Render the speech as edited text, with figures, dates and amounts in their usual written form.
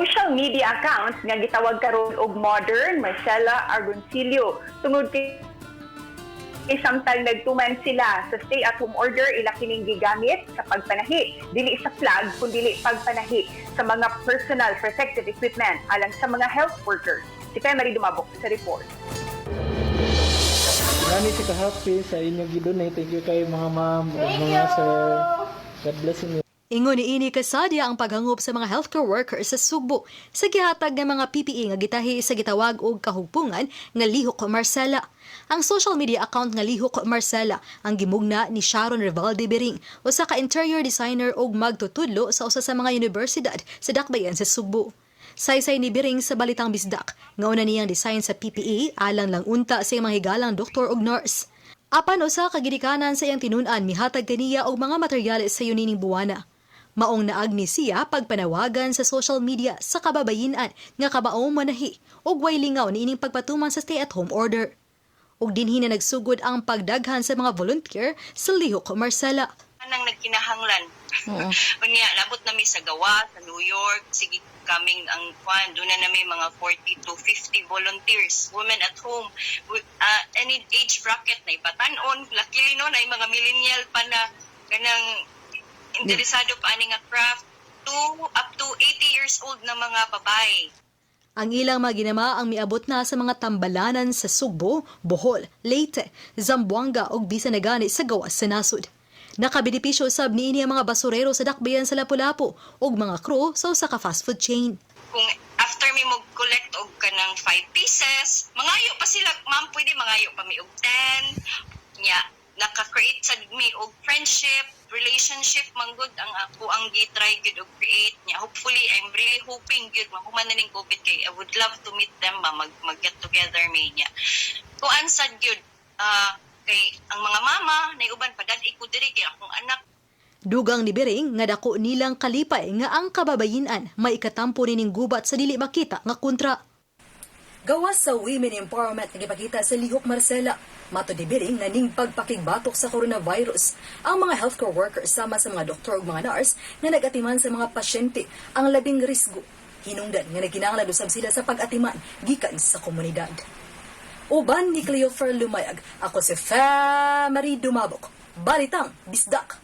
Social media account nga gitawag karon og Modern Marcela Argoncillo tungod kay samtang nagtuman sila sa stay-at-home order, ila kining gigamit sa pagpanahi, dili sa flag kundili pagpanahi sa mga personal protective equipment alang sa mga health workers. Si Marie Dumabok sa report. Gani si ka-happy sa inyong gi-donate. Thank you kay mga ma'am ug mga sir. God bless inyo. Ingon ni ini kasadya ang paghangop sa mga healthcare workers sa Sugbo sa gihatag ng mga PPE nga gitahi sa gitawag og kahugpungan nga Lihok Marcela. Ang social media account nga Lihok Marcela ang gimugna ni Sharon Rivalde Bering, usa ka interior designer ug magtutudlo sa usa sa mga universidad sa dakbayan sa Sugbo. Saysay ni Bering sa Balitang Bisdak nga una niyang design sa PPE alang lang unta sa iyang mga higalang doktor ug nurse. Apan usa ka ginikanan sa iyang tinun-an mihatag kaniya og mga materyales sa niining buwana. Maong naag ni siya pagpanawagan sa social media sa kababayinan nga kabaong manahi ug way lingaw niining pagpatuman sa stay-at-home order. Ug dinhi na nagsugod ang pagdaghan sa mga volunteer sa Lihok Marcela. Nang nagkinahanglan. Unya, nabot nami sa gawa, sa New York, sige kaming ang kwan, doon na nami mga 40 to 50 volunteers, women at home, with any age bracket na ibatanon, luckily no, na mga millennial pa na kanang interesado pa ani nga craft, to up to 80 years old na mga babae. Ang ilang mga ginama ang miabot na sa mga tambalanan sa Sugbo, Bohol, Leyte, Zamboanga ug bisan na gani sa gawas sa nasod. Nakabenepisyo sab niini ang mga basurero sa dakbayan sa Lapu-Lapu ug mga crew sa usa ka fast food chain. Kung after mi mo collect og kanang 5 pieces, mangayo pa sila, "Ma'am, pwede mangayo pa mi og 10?" Nya, naka-create sad mi og friendship, relationship manggod ang ako ang gi-try gyud og create niya. Hopefully, I'm really hoping gyud mahuman na ning COVID kay I would love to meet them ba, mag get together mi niya. Kuan sad gyud, kay ang mga mama nay uban padad-i ko diri kay akong anak. Dugang ni Bering nga dako nilang kalipay nga ang kababayinan may ikatampo nining gubat sa dili makita nga kontra. Gawas sa women empowerment nga gipakita sa Lihok Marcela, matud ni Bering nga ning pagpakigbatok sa coronavirus, ang mga healthcare workers sama sa mga doktor ug mga nurse nga nag-atiman sa mga pasyente ang labing risgo. Hinungdan nga nagkinahanglan usab sila sa pag-atiman gikan sa komunidad. Uban ni Cleofer Lumayag, ako si Marie Dumabok. Balitang Bisdak.